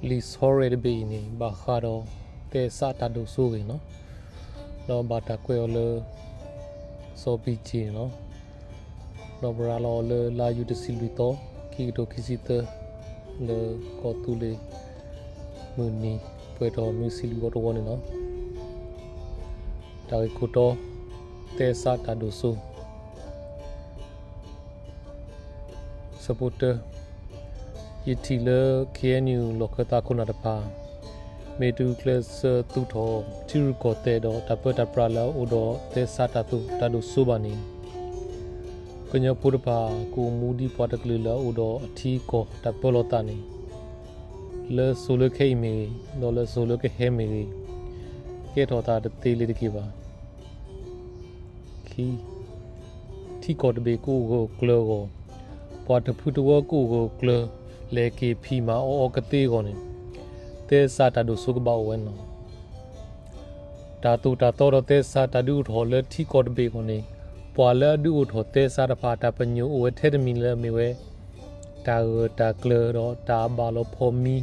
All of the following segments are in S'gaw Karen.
လံာ်ဆီရဲၣ်တဘ့ၣ်အံၤန့ၣ် ဘၣ်ဃးဒီးသဲစးတၢ်ဒိၣ်စိဂ့ၢ်န့ၣ်လီၤ. ဒီးဘၣ်တၢ်ကွဲးအီၤလၢ စီၤပံက့ၤန့ၣ်လီၤ. ဒီးပရၤလီၤအီၤလၢလါယူၤတဆံလွံၢ်သီ ခံကထိခံဆံသၢ လၢကီၢ်သူလ့ၤမုၢ်နံၤ ပှဲၤထီၣ်နွံဆံလွံၢ်ဝီတဝီန့ၣ်လီၤ. တၢ်ဂ့ၢ်ခိၣ်တီ, သဲစးတၢ်ဒိၣ်စိ ဆၢဖိတၢ, ယထံၣ်လၢ ခ့ၣ်အဲၣ်ယူၣ် လီၢ်ခၢၣ်သးခိၣ်နၢ်တဖၣ် မ့ၢ်တဂုာ်ကျဲးစၢးသူၣ်ထီၣ်ထံရူၢ်ကီၢ်သဲးဒီးတၢ်ပၢတၢ်ပြးလၢအအိၣ်ဒီးသဲစးတၢ်ဒိၣ်စိဘၣ်န့ၣ်, ကညီဖိတဖၣ်ကအိၣ်မူဒ်ပှၤတကလုာ်လၢအအိၣ်ဒီးအထံအကီၢ်တၢ်ပၢလီၤသးန့ၣ်, လၢစိၤလၢခဲအံၤမ့ၢ်ဂ့ၤ, ဒီးလၢစိၤလၢကဟဲမ့ၢ်ဂ့ၤ, ကဲထီၣ်သးတသ့လၢၤတက့ၢ်ဘၣ်. ခံ, ထံကီၢ်တဘ့ၣ်ကအိၣ်ဂၢၢ်အိၣ်ကျၢၤအဂီၢ်, ပှၤတဖုတဝၢကအိၣ်ဂၢၢ်အိၣ်ကျၢၤ လဲၤက့ၤဖံးမၤအီၣ်အီကသ့အဂီၢ်န့ၣ်, သဲစးတၢ်ဒိၣ်စိကဘၣ်အိၣ်ဝဲန့ၣ်လီၤ. တၢ်သိၣ်တၢ်သီဒီးသဲစးတၢ်ဒုးအိၣ်ထီၣ်လၢထံကီၢ်တဘ့ၣ်အဂီၢ်န့ၣ်, ပှၤလၢအဒုးအိၣ်ထီၣ်သဲစးတဖၣ်အတၢ်ပညိၣ်အိၣ်ဝဲထဲတမံၤလၢအမ့ၢ်ဝဲ တၢ်ဂၢၢ်တၢ်ကျၢၤဒီးတၢ်ဘၣ်လီၤဖီမံ,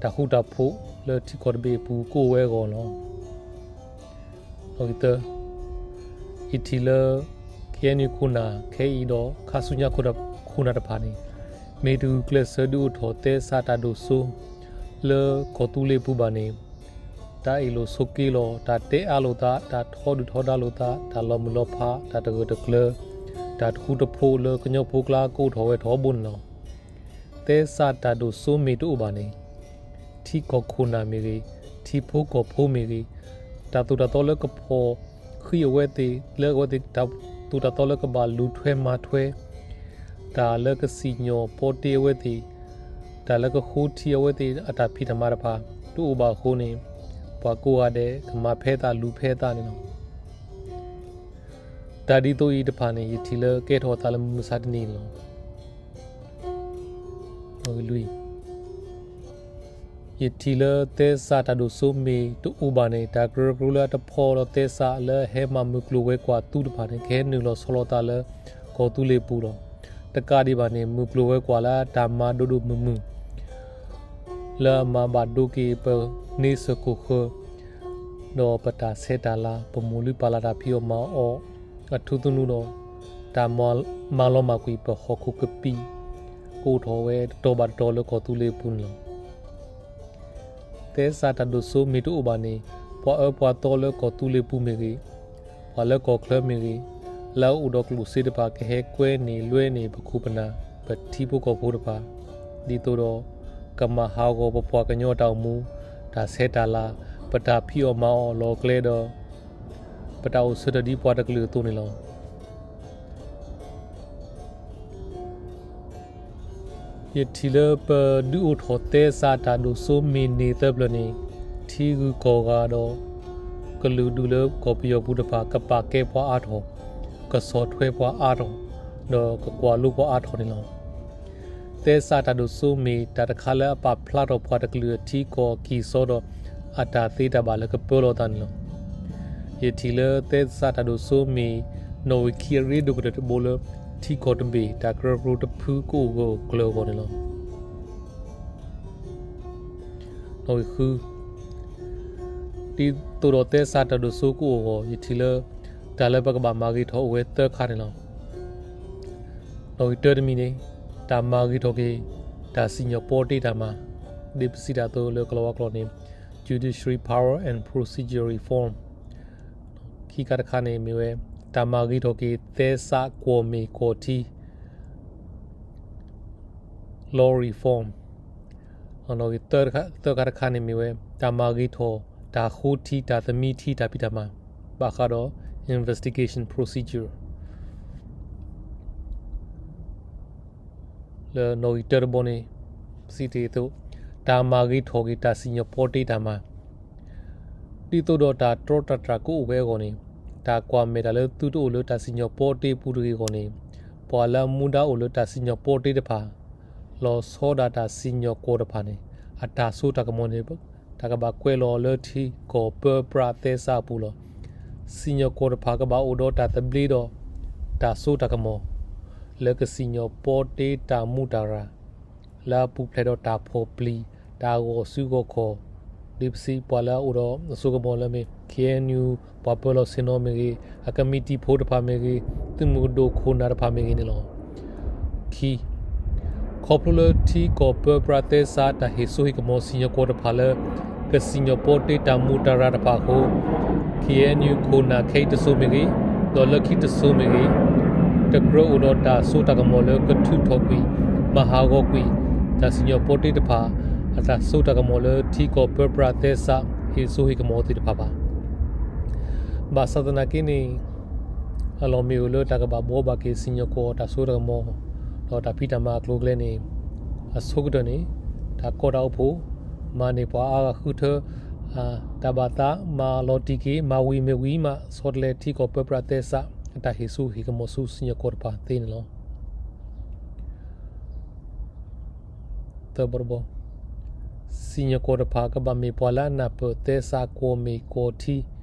တၢ်ဃူတၢ်ဖိးလၢထံကီၢ်တဘ့ၣ်အပူၤကအိၣ်ဝဲအဂီၢ်န့ၣ်လီၤ. သၢ, ယထံၣ်လၢ ခ့ၣ်အဲၣ်ယူၣ်ခိၣ်နၢ်ခဲအံၤဒီးခါဆူညါခိၣ်နၢ်တဖၣ်န့ၣ်, မ့ၢ်တဂုာ်ကျဲးစၢးဒုးအိၣ်ထီၣ်သဲစးတၢ်ဒိၣ်စိ လၢကီၢ်သူလ့ၤပူၤဘၣ်န့ၣ်, တၢ်အ့ၣ်လိာ်ဆိးက့လိာ်, တၢ်တဲအါလိာ်သး, တၢ်ထီဒုၣ်ထီဒါလိာ်သး, တၢ်လီၤမုၢ်လီၤဖး, တၢ်တဂၢၢ်တကျၢၤ, တၢ်တဃူတဖိးလၢကညီဖိကျါကအိၣ်ထီၣ်ဝဲထီဘိန့ၣ်လီၤ. သဲစးတၢ်ဒိၣ်စိမ့ၢ်တအိၣ်ဘၣ်န့ၣ်, ထံကီၢ်ခိၣ်နၢ်မ့ၢ်ဂ့ၤ, ထံဖိကီၢ်ဖိမ့ၢ်ဂ့ၤ, တၢ်သိၣ်တၢ်သီလၢကဖီၣ်ဃံးအဝဲသ့ၣ်, လၢအဝဲသ့ၣ်, တၢ်သိၣ်တၢ်သီလၢကဘၣ်လူၤထွဲမၤထွဲ, တၢ်လၢကစံၣ်ညီၣ်ပီတ့အဝဲသ့ၣ်, တၢ်လၢကဃိထံအဝဲသ့ၣ်အတၢ်ဖံးတၢ်မၤတဖၣ် တအိၣ်ဘၣ်အဃိန့ၣ်, ပှၤကိးဂၤဒဲးကမၤဖဲအသးလူၤဖဲအသးန့ၣ်လီၤ. တၢ်ဒ်သိးအံၤတဖၣ်န့ၣ် ယထံၣ်လၢကဲထီၣ်အသးလၢမုၢ်မဆါတနံၤန့ၣ်လီၤ. လွံၢ်, ယထံၣ်လၢသဲစးတၢ်ဒိၣ်စိမ့ၢ်တအိၣ်ဘၣ်န့ၣ်, တၢ်ကရၢကရိလၢအတဖီၣ်ဒီးသဲစးလၢအဟဲမၤမုၢ်ကျိၤဝဲၤကွာ်သုတဖၣ်န့ၣ် ကဟဲနုာ်လီၤဆီလီၤသးလၢကီၢ်သူလ့ၤပူၤလီၤ. တကးဒံးဘၣ်န့ၣ်, မုၢ်ကျိၤဝဲၤကွာ်လၢအတၢ်မၤဒိၣ်ဒိၣ်မုၢ်မုၢ် လၢအမၤဘၣ်ဒိက့ၤပန့ဆၢၣ်ခိၣ်ဃၢၤ, ဒီးပတၢ်ဆဲးတၢ်လၤ, ပမိၢ်လုၢ်ပၢ်လၢ်တၢ်ဖံးအီၣ်မၤအီၣ်အထူသနူဒီး တၢ်မၤလီၤမၢ်ကွံာ်ပဟီၣ်ခိၣ်ကပံာ် ကအိၣ်ထီၣ်ဝဲတတီၤဘၣ်တတီၤလၢကီၢ်သူလ့ၤပူၤန့ၣ်လီၤ. သဲစးတၢ်ဒိၣ်စိမ့ၢ်တအိၣ်ဘၣ်န့ၣ်, ပှၤအၢပှၤသီလၢကီၢ်သူလ့ၤပူၤမ့ၢ်ဂ့ၤ, ပှၤလၢကီၢ်ချၢမ့ၢ်ဂ့ၤ, လၢအအိၣ်ဒီးကျိၣ်စ့တဖၣ် ကဟဲကွဲန့ၢ်လွဲန့ၢ်ပခိၣ်ပနၢ် ပထံဖိကီၢ်ဖိတဖၣ်, ဒ်သိးဒီး ကမၤဟးဂီၤပပှၤကညီတၢ်အိၣ်မူ, တၢ်ဆဲးတၢ်လၤ, ပတၢ်ဖံးအီၣ်မၤအီၣ်လီၢ်ကျဲဒီး ပတၢ်အိၣ်ဆၢထၢၣ်ဒ်ပှၤတကလုာ်အသိးန့ၣ်လီၤ. ယထံၣ်လၢပဒုးအိၣ်ထီၣ်သဲစးတၢ်ဒိၣ်စိမ့ၢ်န့ၢ်သၢပျၢၤန့ၣ်, ထံဂုၤကီၢ်ဂၤဒီး ကလုာ်ဒူၣ်လၢကီၢ်ပယီၤပူၤတဖၣ် ကပာ်ကဲပှၤအါထီၣ်, ကဆီၣ်ထွဲပှၤအါထီၣ်, ဒီးကကွၢ်လိပှၤအါထီၣ်န့ၣ်လီၤ. သဲစးတၢ်ဒိၣ်စိမ့ၢ်တၢ်တခါလၢအပာ်ဖျါထီၣ်ပှၤတကလုာ်အထံကီၢ်အကံၢ်အစီဒီး အတၢ်သ့တၢ်ဘၣ်လၢကပၢလီၤသးန့ၣ်လီၤ. ယထံၣ်လၢသဲစးတၢ်ဒိၣ်စိမ့ၢ် နီၣ်ဂံၢ်ခံအရ့ဒိၣ်ကတၢၢ်တဘိလၢ ထံကီၢ်တဘ့ၣ်တၢ်ကရၢကရိတဖုကအိၣ်ဂၢၢ်အိၣ်ကျၢၤအဂီၢ်န့ၣ်လီၤ. နီၣ်ဂံၢ်ဃု, ဒ်သိးဒီးသဲစးတၢ်ဒိၣ်စိကအိၣ်အဂီၢ် ယထံၣ်လၢ တၢ်လၢပကဘၣ်မၤဂ့ၤထီၣ်အိၣ်ဝဲသၢခါန့ၣ်လီၤ. နီၣ်ဂံၢ်တၢတမံၤန့ၣ်, တၢ်မၤဂ့ၤထီၣ်က့ၤ တၢ်စံၣ်ညီၣ်ပီတ့တၢ်မၤ, ဒ်ပစံးတၢ်အသိးလၢကလၤဝါကျိာ်န့ၣ် judiciary power and procedure reform. ခံခါတခါန့ၣ်မ့ၢ်ဝဲ တၢ်မၤဂ့ၤထီၣ်က့ၤသဲစးကွီၢ်မ့ၢ်ကွီၢ်ထံ law reform. သၢခါတခါန့ၣ်မ့ၢ်ဝဲ တၢ်မၤဂ့ၤထီၣ် တၢ်ဃိထံ တၢ်သမံထံ တၢ်ဖံးတၢ်မၤ ဘၣ်ဃးဒီး investigation procedure. လၢနီၣ်ဂံၢ်တၢတဘီန့ၣ် ပစံးတ့ၢ်အသိး တၢ်မၤဂ့ၤထီၣ်က့ၤတၢ်စံၣ်ညီၣ်ပီတ့တၢ်မၤ, ဒ်သိးဒီးတၢ်တြီတၢ်တြၢ်ကအိၣ်ဝဲအဂီၢ်န့ၣ်, တၢ်ကွၢ်မဲာ်တၢ်လၢသုတအိၣ်လၢတၢ်စံၣ်ညီၣ်ပီတ့အပူၤတဂ့ၤအဂီၢ်န့ၣ်, ပှၤလၢအမူဒါအိၣ်လၢတၢ်စံၣ်ညီၣ်ပီတ့တဖၣ် လီၤဆီဒၣ်တၢ်စံၣ်ညီၣ်ကွီၢ်တဖၣ်န့ၣ် အတၢ်စိတၢ်ကမီၤန့ၣ် တၢ်ကဘၣ်ကွဲးလီၤအီၤလၢထံကီၢ်ပၢပြးသဲစးအပူၤလီၤ. စံၣ်ညီၣ်ကွီၢ်တဖၣ်ကဘၣ်အိၣ်ဒီးတၢ်သဘျ့ဒီး တၢ်စိတၢ်ကမီၤ လၢကစံၣ်ညီၣ်ပီတ့တၢ်မူးတၢ်ရၢ် လၢအပူၤဖျဲးဒီးတၢ်ဖီၣ်ပျံၤ တၢ်ဂီၤစုဂီၤခီၣ် ဒ်ပစံးပှၤလၢအအိၣ်ဒီးအစိကမီၤလၢမ့ၢ် ခ့ၣ်အဲၣ်ယူၣ် ပှၤပၢလီၤဆ့ၣ်နီၤမ့ၢ်ဂ့ၤ, အကမံးတံာ်ဖိတဖၣ်မ့ၢ်ဂ့ၤ, သုးမုၢ်ဒိၣ်ခိၣ်နၢ်တဖၣ်မ့ၢ်ဂ့ၤန့ၣ်လီၤ. ခံ, ခီဖျိလၢထံကီၢ်ပၢပြးသဲစးတၢ်ဟ့ၣ်စိဟ့ၣ်ကမီၤစံၣ်ညီၣ်ကွီၢ်တဖၣ်လၢ ကစံၣ်ညီၣ်ပီတ့တၢ်မူးတၢ်ရၢ်တဖၣ်အဃိ ခ့ၣ်အဲၣ်ယူၣ်ခိၣ်နၢ်ခဲအံၤတစိၤမ့ၢ်ဂ့ၤ, ဒီးလၢခံတစိၤမ့ၢ်ဂ့ၤ, တကြၢးအိၣ်ဒီးတၢ်စိတၢ်ကမီၤလၢကထုးထီၣ်ကွံာ် မၤဟးဂီၤကွံာ် တၢ်စံၣ်ညီၣ်ပီတ့တဖၣ် အတၢ်စိတၢ်ကမီၤလၢထံကီၢ်ပၢပြးသဲစး ဟ့ၣ်စိဟ့ၣ်ကမီၤသ့ၣ်တဖၣ်ဘၣ်. ဘၣ်ဆၣ်သနာ်က့န့ၣ် အလီၢ်မ့ၢ်အိၣ်လၢတၢ်ကဘၣ်ဘှီဘၣ်က့ၤစံၣ်ညီၣ်ကွီၢ်တၢ်စိတၢ်ကမီၤ ဒီးတၢ်ဖံးတၢ်မၤအကျိၤအကျဲန့ၣ် အဆိကတၢၢ်န့ၣ် တၢ်ကီတၢ်အိၣ်ဖှိၣ် မၤန့ၢ်ပှၤအါဂၤဃုထၢ တၢ်ဘၣ်သး မၤလီၤတံၢ်က့ၤ မၤဝံၤမ့ၢ်ဝံၤမး ဆီတလဲထံကီၢ်ပၢပြးသဲစး အတၢ်ဟ့ၣ်စိဟ့ၣ်ကမီၤဆူစံၣ်ညီၣ်ကွီၢ်တဖၣ်သ့န့ၣ်လီၤ. သၢဘီတဘီ, စံၣ်ညီၣ်ကွီၢ်တဖၣ် ကဘၣ်မ့ၢ်ပှၤလၢအနၢ်ပၢၢ်သဲစးကွီၢ်မ့ၢ်ကွီၢ်ထံ,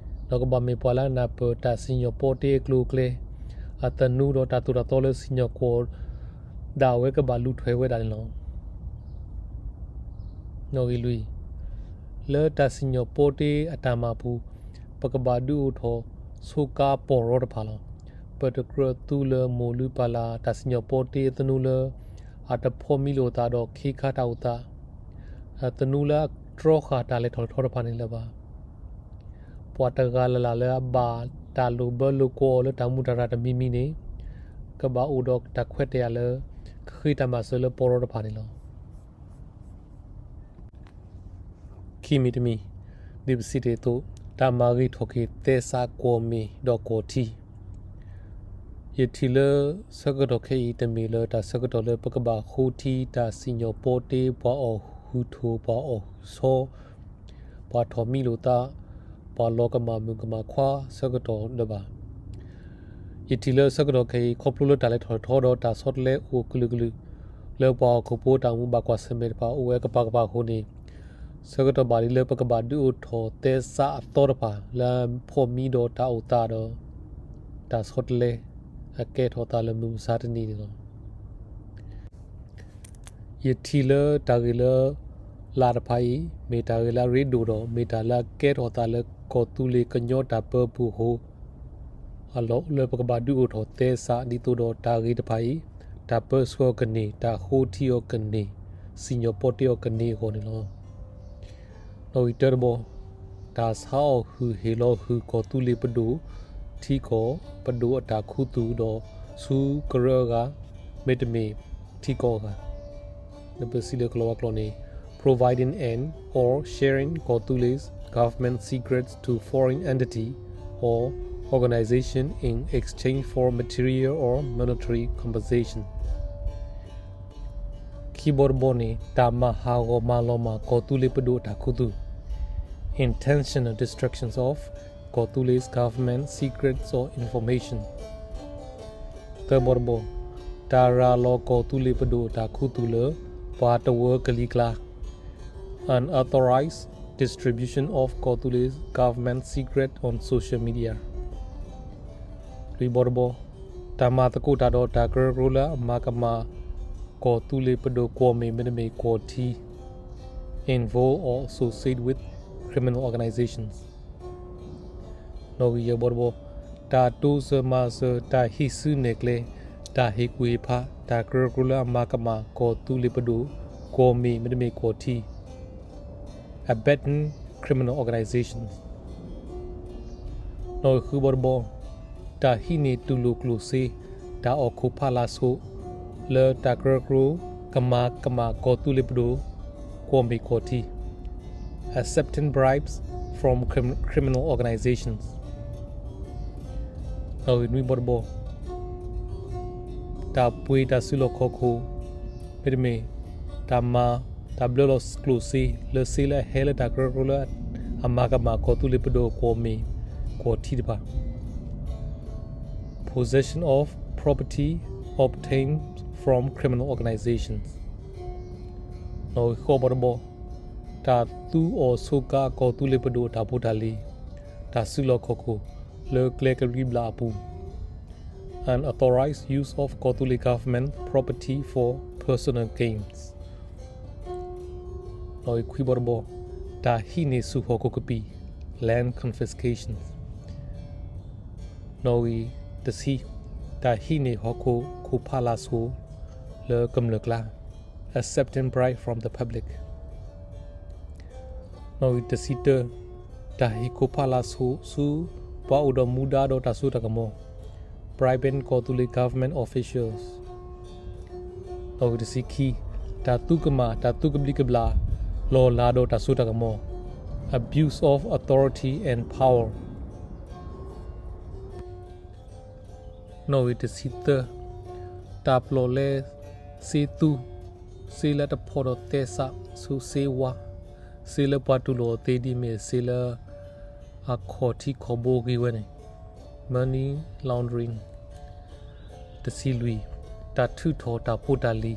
ဒီးကဘၣ်မ့ၢ်ပှၤလၢအနၢ်ပၢၢ်တၢ်စံၣ်ညီၣ်ပီတ့အကျိၤအကျဲ, အသနူဒီးတၢ်သိၣ်တၢ်သီလၢစံၣ်ညီၣ်ကွီၢ်ဒၣ်ဝဲကဘၣ်လူၤထွဲဝဲဒၣ်န့ၣ်လီၤ. နီၣ်ဂံၢ်လွံၢ်, လၢတၢ်စံၣ်ညီၣ်ပီတ့အတၢ်မၤပူၤ ပကဘၣ်ဒုးအိၣ်ထီၣ်ဆိကါပီၢ်ရီတဖၣ်လီၤ. ပတကြၢးသူလၢမိၢ်လုၢ်ပၢ်လၢ် တၢ်စံၣ်ညီၣ်ပီတ့အသနူလၢ အတဖိးမံလိာ်သးဒီးခ့ခါတၢ်အိၣ်သး, အသနူလၢအတြီဃာ်တၢ်လဲၤထီၣ်လဲၤထီတဖၣ်န့ၣ်လၢၤဘၣ်. ပှၤတဂၤလၢ်လၢ်လၢအဘၣ်တၢ်လိာ်ဘၢလိာ်ကွီၢ်အီၤလၢတၢ်မူးတၢ်ရၢ်တမံၤမံၤန့ၣ် ကဘၣ်အိၣ်ဒီးတၢ်ခွဲးတၢ်ယာ်လၢ ကဃ့တၢ်မၤစၢၤလၢပီၢ်ရီတဖၣ်န့ၣ်လီၤ. ခံမံၤတမံၤ, ဒ်ပစံးတ့ၢ်အသိး, တၢ်မၤဂ့ၤထီၣ်က့ၤသဲစးကွီၢ်မ့ၢ်ဒီးကွီၢ်ထံ ယထံၣ်လၢဆၢကတီၢ်ခဲအံၤ တမ့ၢ်လၢတၢ်ဆၢကတီၢ်လၢပကဘၣ်ဃိထံတၢ်စံၣ်ညီၣ်ပီတ့ပှၤအီၣ်ဟုၣ်ထိၣ် ပှၤအီၣ်ဟုၣ်ဆီ ပှၤထီၣ်မံလိာ်သး ပှၤလီၤကမၣ်မုၣ်ကမၣ်ခွါဆၢကတီၢ်လၢၤဘၣ်. ယထံၣ်လၢဆၢကတီၢ်ခဲအံၤ ခီဖျိလၢတၢ်လဲၤထီၣ်လဲၤထီဒီးတၢ်ဆီတလဲအိၣ်ကလုာ်ကလုာ် လၢပှၤဟီၣ်ခိၣ်ဖိတၢ်အိၣ်မူဘၣ်ကွၢ်ဆၢၣ်မဲာ်တဖၣ်အိၣ်ဝဲကပၤကပၤအဃိန့ၣ် ဆၢကတီၢ်ဘၣ်လံလၢပကဘၣ်ဒုးအိၣ်ထီၣ်သဲစးအသီတဖၣ် လၢအဖိးမံဒီးတၢ်အိၣ်သးဒီး တၢ်ဆီတလဲ အကဲထီၣ်သးလၢမုၢ်မဆါတနံၤန့ၣ်လီၤ. ယထံၣ်လၢတၢ်ဂ့ၢ်လၢ်လၢ်တဖၣ်အံၤ မ့ၢ်တၢ်ဂ့ၢ်လၢအရ့ဒိၣ်ဒီး မ့ၢ်တၢ်လၢအကဲထီၣ်သးလၢကီၢ်သူလ့ၤကညီတၢ်ပၢပူၤအဃိ အလီၢ်အိၣ်လၢပကဘၣ်ဒုးအိၣ်ထီၣ်သဲစး ဒ်သိးဒီးတၢ်ဂ့ၢ်တဖၣ်အံၤ တၢ်ပၢဆှၢအီၤကန့ၢ်, တၢ်ဃိထံအီၤကန့ၢ်, စံၣ်ညီၣ်ပီတ့အီၤကန့ၢ်အဂီၢ်န့ၣ်လီၤ. နီၣ်ဂံၢ်တၢတဘီ, တၢ်ဆါအီၣ်ဟုၣ်ဟ့ၣ်လီၤဟုၣ်ကီၢ်သူလ့ၤပဒိၣ် ထံကီၢ်ပဒိၣ်အတၢ်ခူသူၣ်ဒီးဆူကရၢအဂၤ မ့တမ့ၢ်ထံကီၢ်အဂၤ လၢပစံးလၢကလီၤဝါကျိာ်န့ၣ် providing an or sharing ကီၢ်သူလ့ၤ government secrets to foreign entity or organization in exchange for material or monetary compensation. ခံဘီတဘီန့ၣ် တၢ်မၤဟးဂီၤမၤလီၤမၢ်ကီၢ်သူလ့ၤပဒိၣ်အတၢ်ခူသူၣ် intentional destructions of ကီၢ်သူလ့ၤ government secrets or information. သၢဘီတဘီ, တၢ်ရၤလီၤကီၢ်သူလ့ၤပဒိၣ်အတၢ်ခူသူၣ်လၢပှၤတဝၢကလံၤကျါ unauthorized distribution of ကီၢ်သူလ့ၤ government secret on social media. လွံၢ်ဘီတဘီ, တၢ်မၤသကိးတၢ်ဒီးတၢ်ကရၢကရိလၢအမၤကမၣ်ကီၢ်သူလ့ၤပဒိၣ်ကွီၢ်မ့ၢ်မ့တမ့ၢ်ကွီၢ်ထံ involve or associate with criminal organizations. နီၣ်ဂံၢ်ယဲၢ်ဘီတဘီ, တၢ်တိစၢၤမၤစၢၤ တၢ်ဟံးစုနဲၣ်ကျဲ တၢ်ဟ့ၣ်ကူၣ်ဟ့ၣ်ဖး တၢ်ကရၢကရိလၢအမၤကမၣ်ကီၢ်သူလ့ၤပဒိၣ်ကွီၢ်မ့ၢ်မ့တမ့ၢ်ကွီၢ်ထံ abetting criminal organizations. နီၣ်ဂံၢ်ဃုဘီတဘီ, တၢ်ဟံးန့ၢ်တူၢ်လိာ်ကျိၣ်စ့ တၢ်အီၣ်ခိၣ်ဖးလာ်ဆိး လၢတၢ်ကရၢကရိ ကမၤကမၣ်ကီၢ်သူလ့ၤပဒိၣ် ကွီၢ်မ့ၢ်ကွီၢ်ထံ accepting bribes from crim- criminal organizations. နီၣ်ဂံၢ်နွံဘီတဘီ, တၢ်ပှ့ၤတၢ်စုလီၢ်ခီၣ်ခိၣ် မ့တမ့ၢ် တၢ်မၤ တၢ်ဘျၢလီၤကျိၣ်စ့ လၢစ့လၢအဟဲလၢတၢ်ကရၢကရိလၢ အမၤကမၣ်ကီၢ်သူလ့ၤပဒိၣ်ကွီၢ်မ့ၢ်ကွီၢ်ထံတဖၣ် possession of property obtained from criminal organizations. နီၣ်ဂံၢ်ဃိးဘီတဘီ, တၢ်သူအီၤဆိကါကီၢ်သူလ့ၤပဒိၣ်အတၢ်ဖိတၢ်လံၤ တၢ်စုလီၢ်ခီၣ်ခိၣ် လၢကျဲကရံးဘျၣ်အပူၤ unauthorized use of ကီၢ်သူလ့ၤ government property for personal gains. နီၣ်ဂံၢ်ခွံဘီတဘီ, တၢ်ဟံးန့ၢ်ဆူၣ်ဟီၣ်ခိၣ်ကပံာ်, land confiscation. နီၣ်ဂံၢ်တဆံ, တၢ်ဟံးန့ၢ်ဟီၣ်ခိၣ်ခိၣ်ဖးလာ်ဆိၣ်လၢကမျၢၢ်ကျါ, accepting bribe from the public. နီၣ်ဂံၢ်တဆံတၢ, တၢ်ဟ့ၣ်ခိၣ်ဖးလာ်ဆိၣ်ဆူပှၤအိၣ်ဒီးမူဒါဒီးတၢ်စိတၢ်ကမီၤ, bribing ကီၢ်သူလ့ၤ government officials. နီၣ်ဂံၢ်တဆံခံ, တၢ်သူကမၣ် တၢ်သူကဘျံးကဘျၣ် လီၢ်လၤဒီးတၢ်စိတၢ်ကမီၤ, abuse of authority and power. နီၣ်ဂံၢ်တဆံသၢ, တၢ်ပျီၣ်လဲစ့သူ, စ့လၢတဖီၣ်ဒီးသဲစးဆူစ့ဝါ, စ့လၢပှၤတူၢ်လိာ်အီၤသ့ ဒ်အမ့ၢ်စ့လၢအခီၣ်ထံးခီၣ်ဘိဂ့ၤဝဲန့ၣ်, money laundering. တဆံလွံၢ်, တၢ်ထုးထီၣ်တၢ်ဖိတၢ်လံၤ,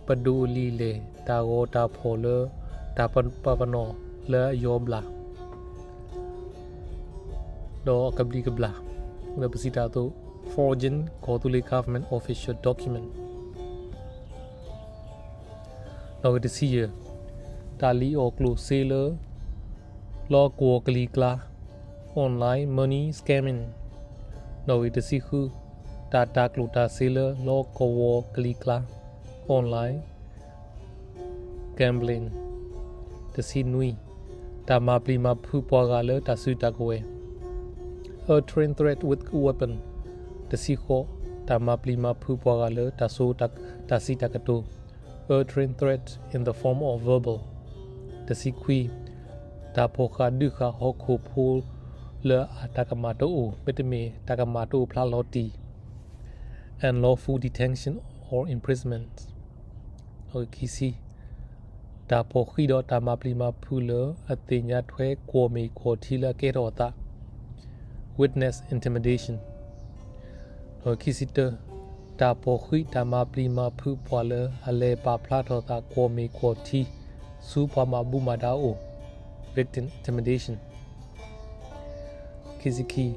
ပဒိၣ်အလံာ်အလဲၢ်, တၢ်ဂီၤတၢ်ဖီၣ်လၢတၢ်ပာ်ပနီၣ်လၢအယီၤဘျၣ် ဒီးအကဘျံးကဘျၣ်, လၢပစံးတၢ်အသိး forging ကီၢ်သူလ့ၤ government official document. နီၣ်ဂံၢ်တဆံယဲၢ်, တၢ်လံၣ်အီၣ်ကျိၣ်စ့လၢ လီၢ်ကဝီၤကလံၤကျါ, online money scamming. နီၣ်ဂံၢ်တဆံဃု, တၢ်တၤကျိၣ်တၤစ့လၢလီၢ်ကဝီၤကလံၤကျါ, online gambling. တဆံနွံ, တၢ်မၤပျံၤမၤဖုးပှၤဂၤလၢတၢ်စုတၢ်ကဝဲၤ, uttering threat with weapon. တဆံဃိး, တၢ်မၤပျံၤမၤဖုးပှၤဂၤလၢတၢ်စိ တၢ်စံးတၢ်ကတိၤ, uttering threat in the form of verbal. တဆံခွံ, တၢ်ဖီၣ်ဃာ်ဒုးဃာ်ဟီၣ်ခိၣ်ဖိလၢအတၢ်ကမၣ်တအိၣ် မ့တမ့ၢ်တၢ်ကမၣ်တအိၣ်ဖျါလီၤတံၢ်, unlawful detention or imprisonment. ခံဆံ, တၢ်ဖီၣ်ဃံးဒီးတၢ်မၤပျံၤမၤဖုးလၢအသ့ၣ်ညါထွဲကွီၢ်မ့ၢ်ကွီၢ်ထံလၢအကဲထီၣ်အသး, witness intimidation. ခံဆံတၢ, တၢ်ဖီၣ်ဃံးတၢ်မၤပျံၤမၤဖုးပှၤလၢအလဲၤပာ်ဖျါထီၣ်သးကွီၢ်မ့ၢ်ကွီၢ်ထံ ဆူပှၤမၤဘူၣ်မၤဒါအအိၣ်, victim intimidation. ခံဆံခံ,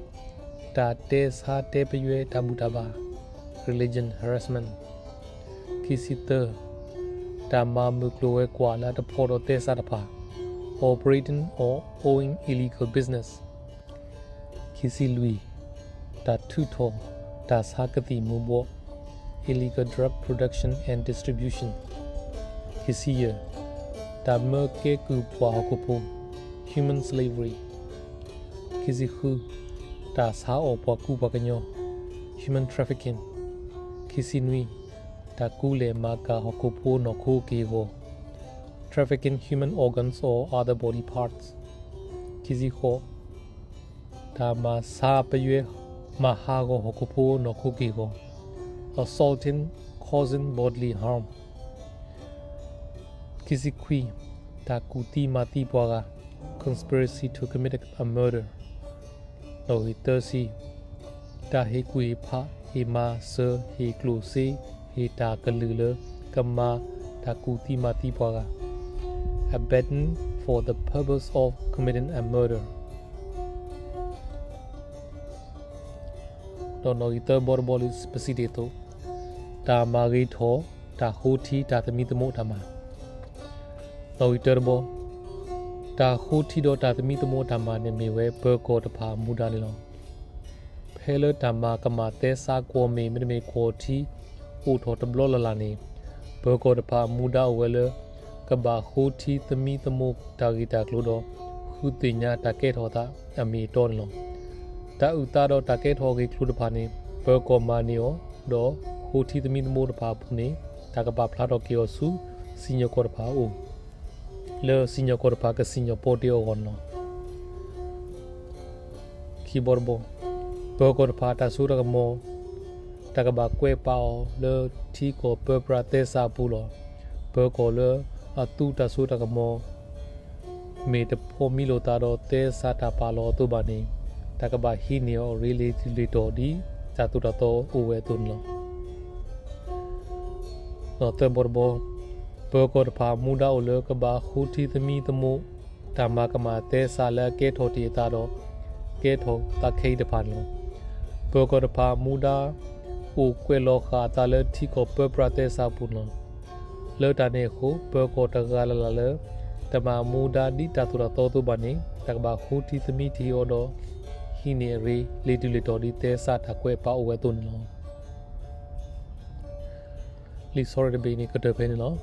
တၢ်တဲဆါတဲပယွဲတၢ်ဘူၣ်တၢ်ဘါ, religion harassment. ခံဆံသၢ, တၢ်မၤမုၢ်ကျိၤဝဲၤကွာ်လၢအတဖီၣ်ဒီးသဲစးတဖၣ်, operating or owning illegal business. ခံဆံလွံၢ်, တၢ်ထုးထီၣ်တၢ်ဆါကသံၣ်မူၤဘှီး, illegal drug production and distribution. ခံဆံယဲၢ်, တၢ်မၢကဲကုၢ်ပှၤဟီၣ်ခိၣ်ဖိ, human slavery. ခံဆံဃု, တၢ်ဆါအီၣ်ပှၤကူပှၤကညီ, human trafficking. ခံဆံနွံ, တၢ်ကူလဲၢ်မၤကၤဟီၣ်ခိၣ်ဖိနီၢ်ခိက့ၢ်ဂီၤ, trafficking human organs or other body parts. ခံဆံဃိး, တၢ်မၤဆါပယွဲမၤဟးဂီၤဟီၣ်ခိၣ်ဖိနီၢ်ခိက့ၢ်ဂီၤ, assaulting causing bodily harm. ခံဆံခွံ, တၢ်ကူၣ်သံမၤသံပှၤဂၤ, conspiracy to commit a murder. သၢဆံ, တၢ်ဟ့ၣ်ကူၣ်ဟ့ၣ်ဖး, ဟ့ၣ်မၤစၢၤ, ဟ့ၣ်ကျိၣ်စ့, ဟ့ၣ်တၢ်ကလုၢ်လၢကမၤတၢ်ကူၣ်သံမၤသံပှၤဂၤ, abetting for the purpose of committing a murder. ဒီးနီၣ်ဂံၢ်သၢဘီတဘီလၢပစံးတ့ၢ်အသိး, တၢ်မၤဂ့ၤထီၣ်တၢ်ဃိထံတၢ်သမံသမိးတၢ်မၤ. နီၣ်ဂံၢ်တၢတဘီ, တၢ်ဃိထံဒီးတၢ်သမံသမိးတၢ်မၤန့ၣ်မ့ၢ်ဝဲပၢၤကီၢ်တဖၣ်အမူဒါန့ၣ်လီၤ. ဖဲလၢတၢ်မၤကမၣ်သဲစးကွီၢ်မ့ၢ်မ့တမ့ၢ်ကွီၢ်ထံ အိၣ်ထီၣ်တဘျီလၢ်လၢ်န့ၣ်, ပၢၤကီၢ်တဖၣ်အမူဒါအိၣ်ဝဲလၢ ကဘၣ်ဃိထံသမံသမိးတၢ်ဂ့ၢ်တၢ်ကျိၤဒီး ဃုသ့ၣ်ညါတၢ်ကဲထီၣ်သးအမ့ၢ်အတီန့ၣ်လီၤ. တၢ်အုၣ်သးဒီးတၢ်ကဲထီၣ်အဂ့ၢ်ကျိၤတဖၣ်န့ၣ် ပၢၤကီၢ်မၤန့ၢ်အီၤ, ဒီးဃိထံသမံသမိးတဖၣ်အပူၤန့ၣ် တၢ်ကပာ်ဖျါထီၣ်က့ၤအီၤဆူစံၣ်ညီၣ်ကွီၢ်တဖၣ်အအိၣ် လၢစံၣ်ညီၣ်ကွီၢ်တဖၣ်ကစံၣ်ညီၣ်ပီတ့ၢ်အဂီၢ်န့ၣ်လီၤ. ခံဘီတဘီ, ပၢၤကီၢ်တဖၣ်အတၢ်စိတၢ်ကမီၤ တၢ်ကဘၣ်ကွဲးပာ်အီၤလၢထံကီၢ်ပၢပြးသဲစးအပူၤလီၤ. ပၢၤကီၢ်လၢအသူတၢ်စိတၢ်ကမီၤ မ့ၢ်တဖိးမံလိာ်သးဒီးသဲစးတၢ်ပာ်လီၤအသိးဘၣ်န့ၣ်, တၢ်ကဘၣ်ဟံးန့ၢ်အီၤရ့လ့ၤတုၤလ့ၤတီၤဒ်တၢ်သိၣ်တၢ်သီအိၣ်ဝဲအသိးန့ၣ်လီၤ. သၢဘီတဘီ, ပၢၤကီၢ်တဖၣ်အမူဒါအိၣ်လၢကဘၣ်ဃိထံသမံသမိး တၢ်မၤကမၣ်သဲစးလၢအကဲထီၣ်တ့ၢ်အသးဒီး ကဲထီၣ်သးခဲအံၤတဖၣ်န့ၣ်လီၤ. ပၢၤကီၢ်တဖၣ်အမူဒါ အိၣ်ကွဲးလီၤဃာ်အသးလၢထံကီၢ်ပၢပြးသဲစးအပူၤန့ၣ်လီၤ. လၢတၢ်န့ၣ်အဃိ ပၢၤကီၢ်တဂၤလၢ်လၢ်လၢ တမၤမူဒါဒ်တၢ်သိၣ်တၢ်သီအသိးဘၣ်န့ၣ် တၢ်ကဘၣ်ဃုထံသမံထံအီၤဒီး ဟံးန့ၢ်အရ့ လ့ၤတုၤလ့ၤတီၤဒ်သဲစးတၢ်ကွဲးအပၣ်အိၣ်ဝဲအသိးန့ၣ်လီၤ. လံာ်ဆီရဲၣ်တဘ့ၣ်အံၤန့ၣ် ကတၢၢ်ဖဲန့ၣ်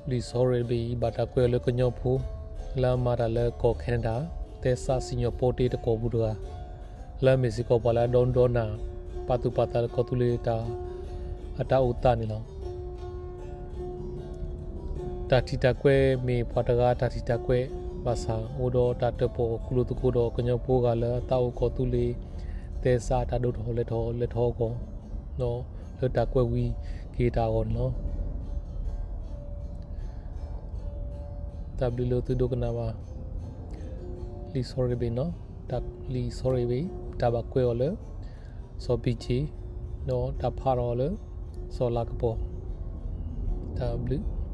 လီၤ. လံာ်ဆီရဲၣ်တဘ့ၣ်အံၤ ဘၣ်တၢ်ကွဲးအီၤလၢကညီဖိ လၢအမၤတၢ်လၢကီၢ် Canada သဲစးစံၣ်ညီၣ်ပီတ့တကီၢ်ပူၤတဂၤ လၢအမ့ၢ်စ့ၢ်ကီးပှၤလၢအဒီဒိနၢ် ပာ်သူၣ်ပာ်သးလၢကီၢ်သူလ့ၤတၢ် အတၢ်အိၣ်သးန့ၣ်လီၤ. တၢ်ထံၣ်တၢ်ကွဲးမ့ၢ်ပှၤတဂၤတၢ်ထံၣ်တၢ်ကွဲးဘၣ်ဆၣ် အိၣ်ဒီးတၢ်တၢၣ်ပီၣ်ကူၣ်လိာ်သကိးဒီးကညီဖိဂၤလၢအသးအိၣ်ကီၢ်သူလ့ၤ သဲစးတၢ်ဒိၣ်ထီၣ်လဲၤထီၣ်လဲၤထီၣ်အဂီၢ် လၢတၢ်ကွဲးဝံၤက့ၤတၢ်အဂီၢ်န့ၣ်လီၤ. တၢ်ဘျုးလၢသုဒိကနၣ်ဘၣ် လံာ်ဆီရဲၣ်တဘ့ၣ်န့ၣ်လီၤ. လံာ်ဆီရဲၣ်တဘ့ၣ် တၢ်ဘၣ်ကွဲးအီၤလၢ စီၤပံကၠ့ၣ် ဒီးတၢ်ဖးထီၣ်အီၤလၢ စီၤလၤကပီၤ တၢ်ဘျုး